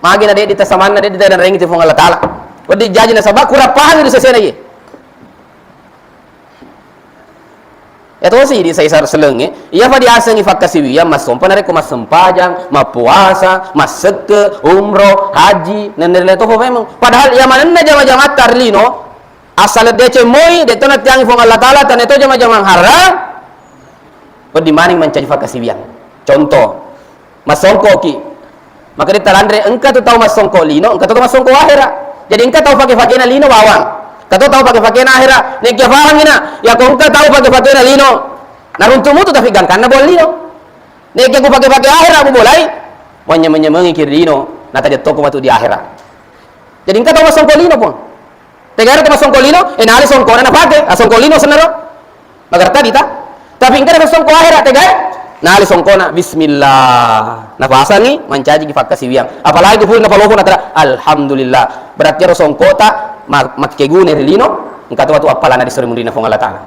Magi na de'di tasamanna, de'di tadanrengi te Puang Allah Ta'ala. Wedding jaji nasaba kurang pahangi ri sesena iye. Iya tosi di saisar selengnge, iyapa diasengngi fakkasiwiyang massompa narekko massempajang, mappuasa, massekke, umroh, haji, nennerele topa memeng. Padahal iya manenna jama-jamatta ri lino, assaleng deceng moi, de'to nattiangi Puang Allah Ta'ala, tania to jama-jamang harang, wedding maneng mancaji fakkasiwiyang. Contoh, massongkoki. Maka ditalanre, engka tu tau massongko lino, engka tu tau massongko ahera. Jadi engka tau fake-fakena lino bawang, engka tu tau fake-fakena ahera. Nekia pahangi na, yako engka tau fake-fakena lino, naruntu mutu tapi gangkanna bola lino. Nekia ku fake-fake ahera mubolai, manyameng-nyamengi ki lino, natajettoko matu di ahera. Jadi engka tau massongko lino, Puang. Tegaero to massongko lino, eh, nale songkona napake, ah, songko lino senaro. Magarta dita. Tapi engka massongko ahera tegae, nale songkona, bismillah. Napasangi, mancaji ki fakkasiwiang. Apalagi pura napalopo natara, alhamdulillah. Berarti ero songkota ma-, makkeguna ri lino, engka to watu appalana di sore munrina Puang Allah Ta'ala.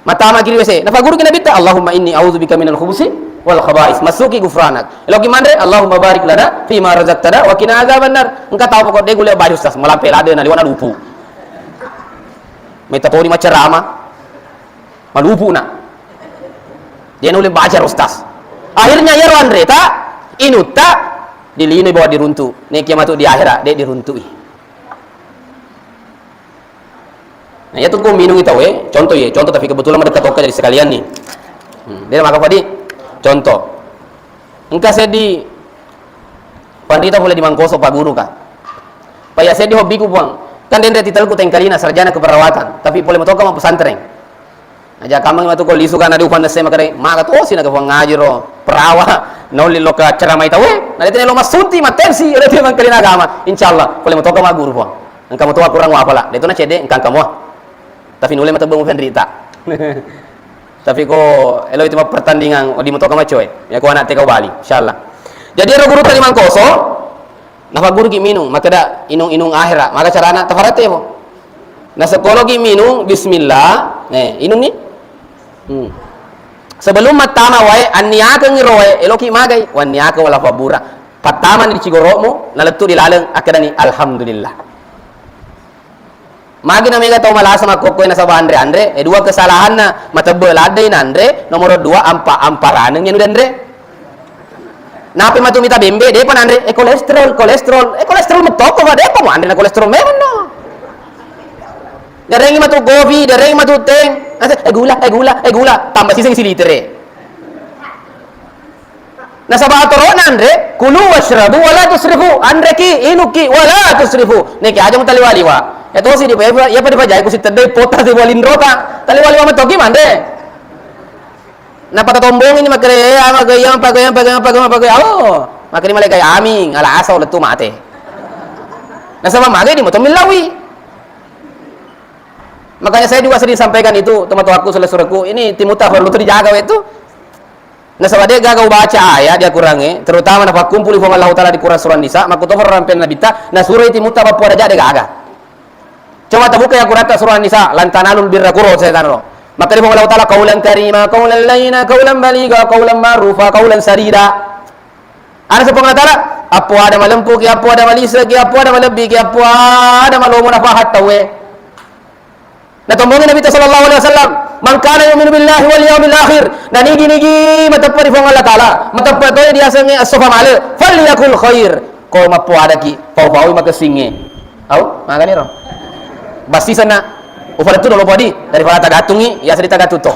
Mattama ki ri W C, napaguruki Nabitta, "Allahumma inni a'udzubika minal khubusi wal khaba'is." Massuki gufranak. Eloki manre, "Allahumma barik lana fima razaqtana wa qina adzabannar." Engka tau pokok de gulle baca ustaz, malampe lade na liwana lupu. Metta toni maccarama. Malupu na. De nulle baca ustaz. Akhirnya iyaro anreta, inutta, dilinoi bawa diruntu. Nekia matu di akhirat, de diruntui. Nah, iyatu ko minungi tauwe, contoh ye, contoh tapi kebetulan madekka tokka jadi sekalian nih. Hmm, de maka padi contoh. Engka seddi panrita pole di Mangkoso, Pak Guru, Kak. Pak, iya seddi hobbiku, Puang. Kan denre titelku tengkalina sarjana keperawatan, tapi pole motoka ma pesantren. Aja kamang matu ko lisu kan adi upanna sema kare, maka tosi na ke Puang ngaji ro, perawa, nolli lo ke ceramai tauwe, na de tene lo massunti, matensi, ero tu mangkalina agama. Insyaallah, pole motoka ma guru, Puang. Engka moto kurang wapala, de tu na cede, engka engka mua. Tapi nulle matebbe mu penrita. Tapi ko elo itu pertandingan, oh, di motoka macoe. Ya ko anak teka bali, insyaallah. Jadi ero guru tadi Mangkoso, napaguruki minung, makkeda inung-inung ahera, maka carana tafarate mo. Nasekoloki minung, bismillah, eh, inungi. Hmm. Sebelum mattama wae, anniakengngi ro wae, eloki magai, wanniakeng wala fabbura. Pattamani di cigoro'mu, nalettu di laleng, akkedani, "Alhamdulillah." Magi na mega tau malasa makkokkoe nasaba anre-anre, eh, dua kesalahanna, matebbe laddei nanre, nomoro dua ampa-, amparaneng anu denre. Nape matu mita bembe, depa nanre, eh, kolesterol, kolesterol, eh, kolesterol metoko, Pak, depa mu anre na kolesterol memang no. Derengi matu kopi, derengi matu teng, eh, gula, eh, gula, eh, gula, tambah siseng silitere. Nasaba atoro'na anre, kulu wasyrabu wala tusrifu. Anreki, inuki, wala tusrifu. Neki aja mutaliwa-liwa. Ya tosi di, ya, ya pada pajai ku siteddai pota di walinrota. Taliwa-liwa matoki manre. Napata tombongi ni makere, eh, ama gaya, apa gaya, apa gaya, apa gaya, apa gaya. Oh, makere malaikat amin, ala asau letu mate. Nasaba magai di moto millawi. Makanya saya juga sering sampaikan itu, teman-temanku, saudaraku, ini timuta perlu tu dijaga itu. Nasaba de gaga ubaca ayat di Al-Quran e, terutama napakkumpuli Puang Allahu Ta'ala di Quran surah Nisa, makkutoparo rampe Nabitta, nasuroi timuta pappuada ja de gaga. Coba tabuka ya Quran surah Nisa, lan tanalul birra kuro saya taro. Maka di Puang Allahu Ta'ala, qaulan karima, qaulan layyina, qaulan baligha, qaulan ma'rufa, qaulan sadida. Ada Puang Allahu Ta'ala, appo ada malempuki, appo ada maliseki, appo ada malebbiki, appo ada malomo nafahat tauwe. Natombongi Nabitta sallallahu alaihi wasallam, "Man kana yu'minu billahi wal yaumil akhir," nanigi-nigi mateppa ri Puang Allah Ta'ala, mateppa toi diasengnge esso famale, "falyakul khair," ko mappoadaki, pau-paui makessingnge. Au, magani ro. Bassi senna, ufalettu dolo podi, daripada tagattungi, ya seddi tagattu to.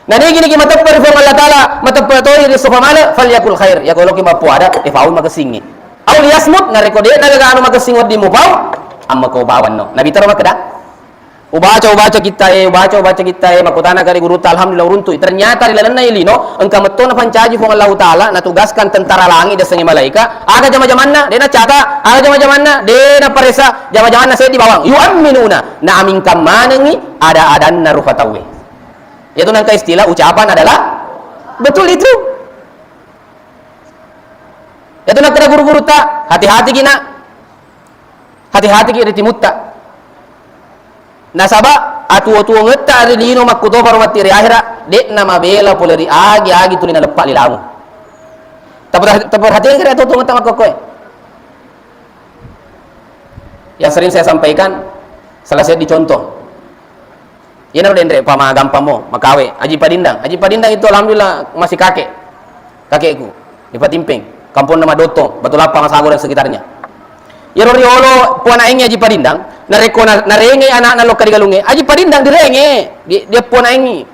Nanigi-nigi mateppa ri Puang Allah Ta'ala, mateppa toi ri esso famale, "falyakul khair." Yako loki mappuada, e pau makessingngi. Au liyasmut, narekko de' nagaga anu makessing wedding mupau, amma ko bawanno. Nabitta ro makkeda, ubaca, ubaca kitta e, ubaca, ubaca kitta e, makkutana kari gurutta, alhamdulillah uruntui. Ternyata ri lalenna ilino, engka metto napancaji Puang Allahu Ta'ala, natugaskan tentara langi' diasengnge malaika, aga jama-jamanna, de' nacata, aga jama-jamanna, de' naparesa, jama-jamanna seddi bawang. Yu'amminuna, naamingkan manengngi ada-adanna rupa tauwe. Yaitu nengka istilah ucapan adalah betul itu. Yaitu nakkeda guru-gurutta, hati-hatiki nak, hati-hatiki ri timutta. Nasaba atuwo-tuwongetta ri lino makkutoparo matti ri ahera, de'na mabela pole ri agi-agi tuli naleppa lilamu. Taperha-, taperhatikan kira atuwo-tuwongetta makkokkoe. Yang sering saya sampaikan, salah seddi contoh. Iyanaro denre pamagampammo, makawe, Aji Padindang. Aji Padindang itu alhamdulillah masih kakek. Kakekku, di Patimpeng, kamponna Madotto, Batu Lappa, Masagor dan sekitarnya. Iyaro riolo puanaengngi Aji Padindang, narekko na-, narengei anakna lokka ri galungnge, Aji Padindang direnge, di-, dia puanaengngi.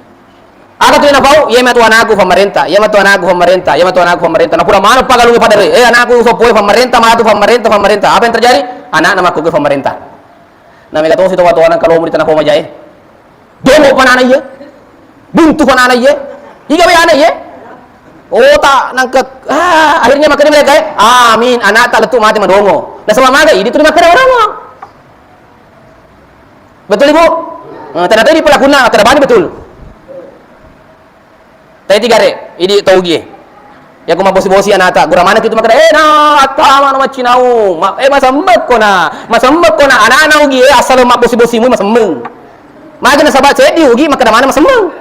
Aga tu napau, iya matu anakku pamarenta, iya matu anakku pamarenta, iya matu anakku pamarenta. Napura maneng pagalungnge pada re, eh, anakku soppoe pamarenta, matu pamarenta, pamarenta. Apa yang terjadi? Anakna makkukue pamarenta. Na mega tosi towa-towana kalomo ri tana poma jae. Dongo panana iye. Buntu panana iye. Iga we ana iye. Ota nangka, ah, akhirnya makkeda mereka, eh, "Amin, anakta lettu mate madongo." Nasaba maga idi tuli makkeda madongo. Betul, Ibu? Eh, tena tadi pelakunna, makkeda bani betul. Tai tiga re, idi tau ugie. Yako mabbosi-bosi anata, gura maneng kitu makkeda, "Eh, na, attama na maccinau. Ma-, eh, masemmekko na, masemmekko na, anana ugie, asal mabbosi-bosi mu masemmeng." Magi nasaba ceddi ugi makkeda mana masemmeng.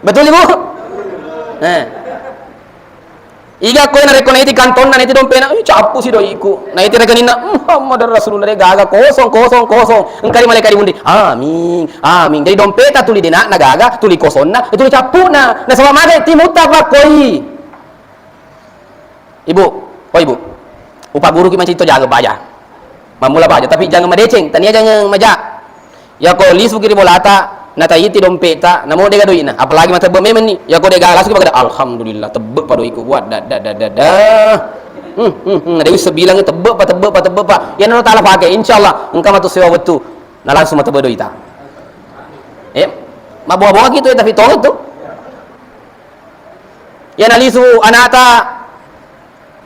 Betul, Ibu? Eh. Iga koe narekko naiti kantonna, naiti dompena, "Ih, cappu si doiku." Naiti rekeninna, "Muhammadar Rasulullah, de gaga, kosong, kosong, kosong." Engkari malaika dibundi, "Amin, amin." Jadi dompeta tuli denakna gaga, tuli kosonna, tuli cappuna. Nasaba magai timutta pakkoi. Ibu, oh Ibu, upaguruki mancito jaga baja. Mammula baja, tapi jangan madeceng, tania jangan maja. Yako lisuki ri bolata, nataiti dompeta, namo dega doina, apalagi matebbe memenni. Yako dega lasuki makkeda, "Alhamdulillah, tebbe pa doiku, buat da, da, da, da, da." Hmm, hmm, hmm, ada sebilang tebbe pa, tebbe pa, tebbe pa. Ya nalo tala pake, insyaallah, engka matu sewa wettu, na langsung matebbe doita. Eh, mabonga-bonga gitu ya, tapi tolong tuh. Ya nalisu anata,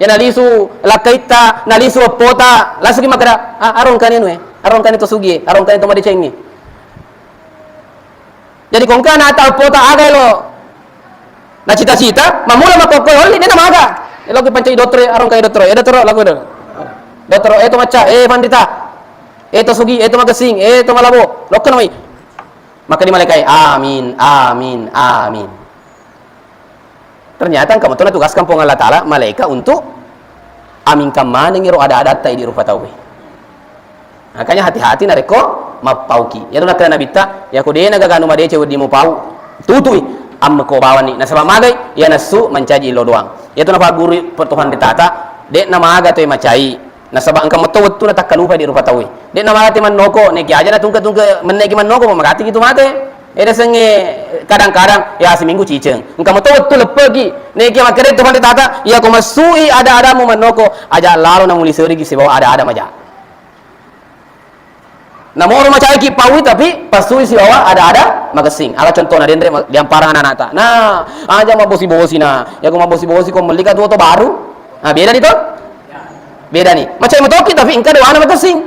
ya nalisu lakkaitta, nalisu eppota, lasuki makkeda, "Ah, arongkani anu e, arongkani to sugi e, arongkani to madecengi." Jadi kongka anata eppota aga elo nacita-cita, mammula makkokkoe olli, dena maga. Eloki pancai dottoro, arongkani dottoro, "Eh, dottoro, laku dottoro. Dottoro, eh, to macca, eh, pandita, eh, to sugi, eh, to magessing, eh, to malabo, lokka namai." Maka di malaikat, "Amin, amin, amin." Ternyata engka metu natugaskan Puang Allah Ta'ala malaika untuk Amingka manengngi ro ada-adatta idi rupa tauwe. Makanya hati-hati narekko mappauki. Iyaro nakkeda Nabitta, "Iyako de'na gaga anu madeceng wedding mupau, tutui, ammeko bawanni." Nasaba magai? Iya nassu mancaji illo doang. Iyatu napaggurui Tuhan ri tata, de'na maga toe macai. Nasaba engka metto wettuna takkalupai di rupa tauwe. De'na maga te mannoko, neki aja natungke-tungke menneki mannoko, magatiki tu mate. Eda sengnge kadang-kadang, ya, seminggu ciceng. Engka metto wettu leppeki. Neki makkeda Tuhan ri tata, "Iyako massui ada-adamu mannoko, aja lalo namuli serigi sibawa ada-ada maja." Namoro macaiki paui, tapi passui sibawa ada-ada makessing. Aga contona, denre ma-, diamparang anak-anakta. Nah, aja mabbosi-bosi, nah. Iyako mabbosi-bosi ko melli ka tu oto baru. Nah, bedani to? Bedani. Macai matoki, tapi engka doana makessing.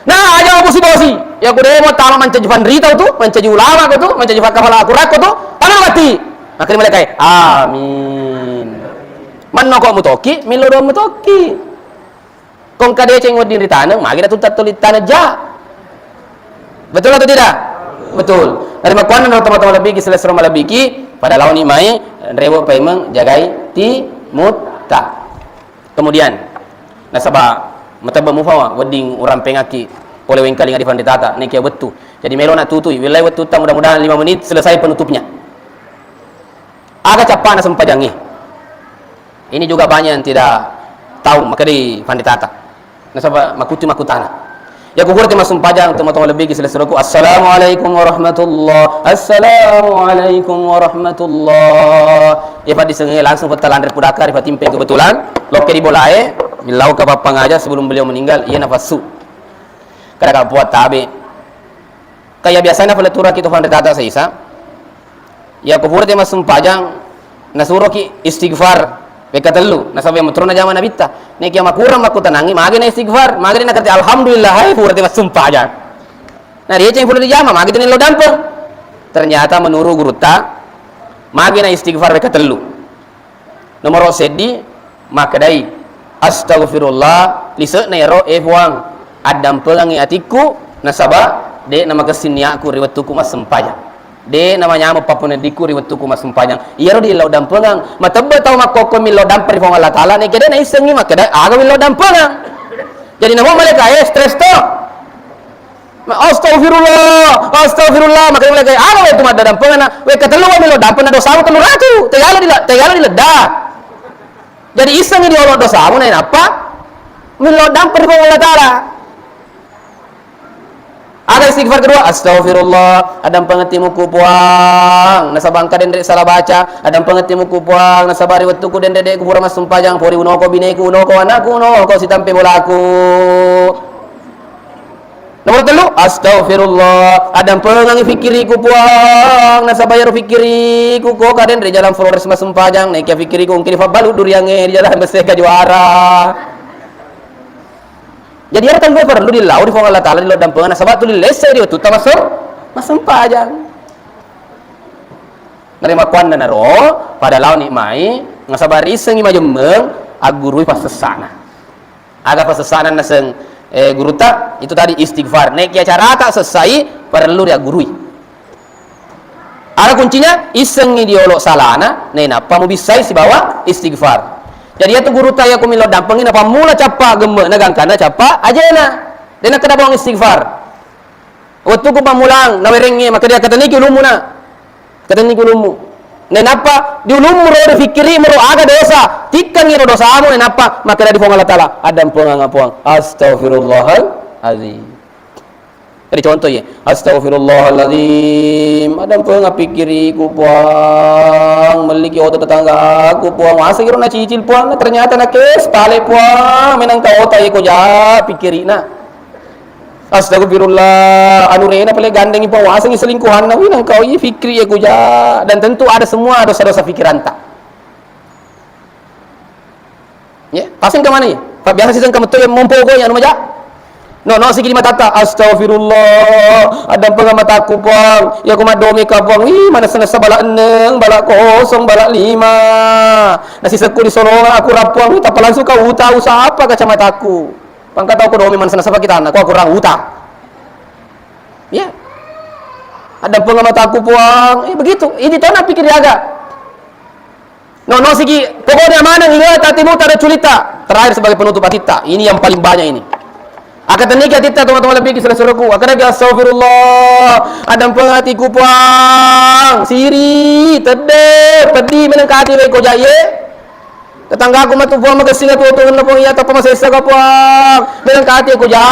Nah, aja mabbosi-bosi. Iyako de mo tama mancaji panrita tu, mancaji ulama ko tu, mancaji fakkapala akurakko tu, tama mati. Makkeda malaikat, "Amin." Mannoko mutoki, millo doang mutoki. Ko engka deceng wedding ritaneng, magi na tunta tuli taneng ja. Betul atau tidak? Betul. Narimakkuannanaro tomatoa malebbiki, silessureng malebbiki, pada laoni mai, rewe paimeng, jagai timutta. Kemudian, nasaba matebbe mufawa wedding urampengakki pole wengkalinga di panritata, nekia wettu. Jadi melo na tutui, wilayah wettutta, mudah-mudahan lima menit selesai penutupnya. Aga cappana sempajangnge? Ini juga banyak yang tidak tahu, maka di panditata. Nasaba makuti makutana. Ya, ku pura te massumpajang, tomatoa malebbiki, silessurekku, "Assalamualaikum warahmatullah. Assalamualaikum warahmatullah." Ya, Pak, disengaja langsung petta lanre pudaka, ri patimpeng kebetulan. Lokke di bolae, millau ka pappangaja sebelum beliau meninggal, iya nafassu. Kada kapua tabe. Kaya biasana paleturaki to panritata saisa, ya, ku pura te massumpajang, nasuroki istighfar wekka tellu, nasaba iya metoro najama Nabitta. Nekia makurang makkutanangi, magi na istighfar, magi na nakati alhamdulillah, hai, pura te massumpajang. Nah, rieceng pura dijama, magi tena lo dampeng. Ternyata menurut gurutta, magi na istighfar wekka tellu. Nomoro seddi, makkedai, "Astaghfirullah, lise'na ero, eh Puang, addampengangngi atikku, nasaba de' namakessing niatku ri wettukku massempajang. De' namanyameng pappeneddikku ri wettukku massempajang." Iyaro dillau dampengang. Matebbe tau makkokko millau dampeng ri Puang Allah Taala, nekia de' naissengngi makkeda aga millau dampengang. Jadi namo malaika, eh, stres to. Ma-, "Astagfirullah, astagfirullah." Makanya mulai kayak, "Aga wettu maddadampengana?" Wekka tellu wa melo dampeng na dosamu tellu ratu. Tegala dila-, tegala diledda. Jadi issengngi diolo dosamu, nainappa melo dampeng ri Puang Allah Taala. Aga istighfar kedua, "Astagfirullah, addampengettimuku Puang, nasaba engka denre salah baca, addampengettimuku Puang, nasaba ri wettuku denre de' kupura massumpajang, pori unoko bineku, unoko anakku, unoko sitampe bolaku." Nomor tellu, "Astaghfirullah, addampengangngi fikkiriku Puang, nasaba iyaro fikkiriku ko kaden ri jalan Flores massumpajang, nekia fikkiriku engka difabbalu duriangnge ri jalan Beseka Juara." Jadi iyaro tellu perlu dillau ri Puang Allah Taala, dillau dampengeng, nasaba tuli lesse ri wettutta massem-, massumpajang. Narimakkuannanaro, pada laoni mai, nasaba riissengngi majemmeng, aggurui passessana. Aga passessana naseng, eh, gurutta? Itu tadi istighfar. Nekia carata sessai, parellu riaggurui. Aga kuncinya? Issengngi diolo salana, nainappa mubissai sibawa istighfar. Jadi iyatu gurutta iyako millau dampengngi, napammula cappa gemme'na, gangkanna cappa ajena. De' nakkeda bawang istighfar. Wettuku pammulang, nawerengnge, makkeda, "Katenniki ulummu, Nak. Katenniki ulummu." Nainappa di ulummu ro, di fikkirimu ro, aga dosa, tikkengngi ro dosamu, nainappa makkeda di Puang Allah Taala, "Addampengang, Puang. Astagfirullahaladzim." Jadi contoh ya, "Astagfirullahaladzim, addampengang fikkiriku, Puang. Melliki oto tetanggaku, Puang. Waseng iro nacicil, Puang. Ternyata nakes pale, Puang. Menangka otak iko ja fikkirina." Astagfirullah, anu rena pale gandengi Puang, wasengi selingkuhanna, wi nangka, wi, fikri ya kuja. Dan tentu ada semua dosa-dosa fikiranta. Ya, pasti ke mana ya? Pak biasa sih ke metu yang mompo ko ya anu maja. No, no, sigi di matatta, "Astagfirullah, addampengang mataku, Puang. Ya, aku madomi ka, Puang. Wi, mana senasa bala eneng, bala kosong, bala lima. Nasi seku di solonga aku rapuang, tapi langsung kau uta, usaha apa kacamataku?" Pangka tau ko domi mansenna sapa kitanna, ko akurang uta. Ya. Addampengang mataku, Puang. Eh, begitu. Ini tona pikir aga. No, no siki, pokoknya maneng, ingat hatimu, taruh culita. Terakhir sebagai penutup hatitta. Ini yang paling banyak ini. Akatenniki hatitta, teman-teman, lebih ke selesai aku. Akadaki, "Astagfirullah, adampeng hatiku, Puang. Siri, tedde, peddi, meneng kati, ko jaye. Tetanggaku matu, Puang, makessing atu, Tuhan, Puang, iya, tappa masessa ka, Puang. Meneng kati, ko ja."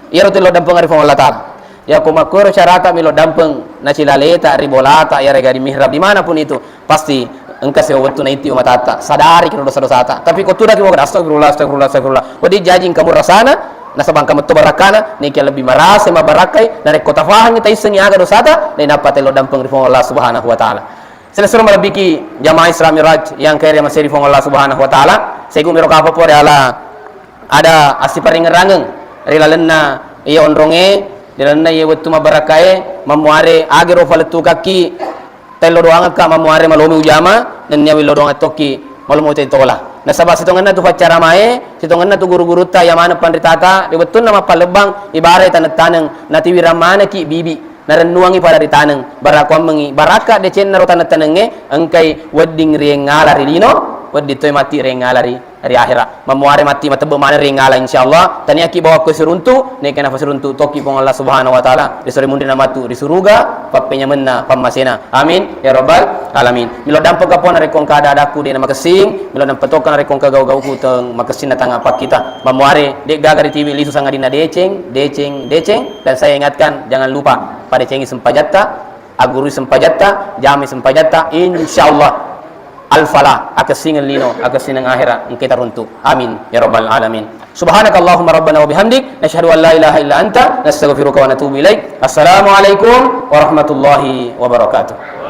Iyaro tello dampeng ri Puang Allah Ta'ala. Yako makkoro carata melo dampeng nacilaleta ri bolata, yarega di mihrab, dimanapun itu, pasti engka sewa wettu naittiwi matatta, sadari kiro dosa-dosata. Tapi ko tudaki moga, "Astagfirullah, astagfirullah, astagfirullah." Wedding jaji engka murasana, nasaba engka metto barakkana, nekia lebbi marasa mabbarakkai, narekko tafahangi, taissengi aga dosata, nainappa tello dampeng ri Puang Allah Subhanahu wa Ta'ala. Selessureng malebbiki jamaah Isra Miraj yang kere maseri Puang Allah Subhanahu wa Ta'ala. Segu miro kapang pore ala ada assiparingerangeng ri lalenna iya onronge, ri lalenna iya wettu mabbarakkae, mammuare agero falettukakki tello doangekka, mammuare malomi ujama, nennia willo doang tokki malomo te tola. Nasaba sitongenna tu paccaramae, sitongenna tu guru-gurutta iya maneng panritata, ri wettunna mappalebbang, ibarai taneng-taneng, natiwirang maneki bibi. Narennuangngi pada ri taneng, barakuammengngi barakka decenna ro taneng-tanengnge, engkai wedding riengngala ri lino, wedding toi matti riengngala ri, ri ahera. Mammuare matti matebbe maneng riengngala, insyaallah. Taniaki bawakko siruntu, neka nafa siruntu tokki Puang Allah Subhanahu wa Ta'ala, ri sore munri namatu ri suruga, pappenyamenna pammasena. Amin ya rabbal alamin. Milo dampeng kapona rekko engka ada-adaku de na makessing, milo dampeng tokka rekko engka gau-gauku teng makessing na tanga pakkita. Mammuare de gaga ri tiwi lisu sangadinna deceng, deceng, deceng. Dan saya ingatkan, jangan lupa, padecengi sempajatta, agurui sempajatta, jami sempajatta, insyaallah al-falah, akessingeng lino, akessingeng ahera, engka taruntu. Amin ya rabbal alamin. Subhanakallahumma rabbana wa bihamdik, nasyhadu an la ilaha illa anta, nastaghfiruka wa natubu ilaik. Assalamualaikum warahmatullahi wabarakatuh.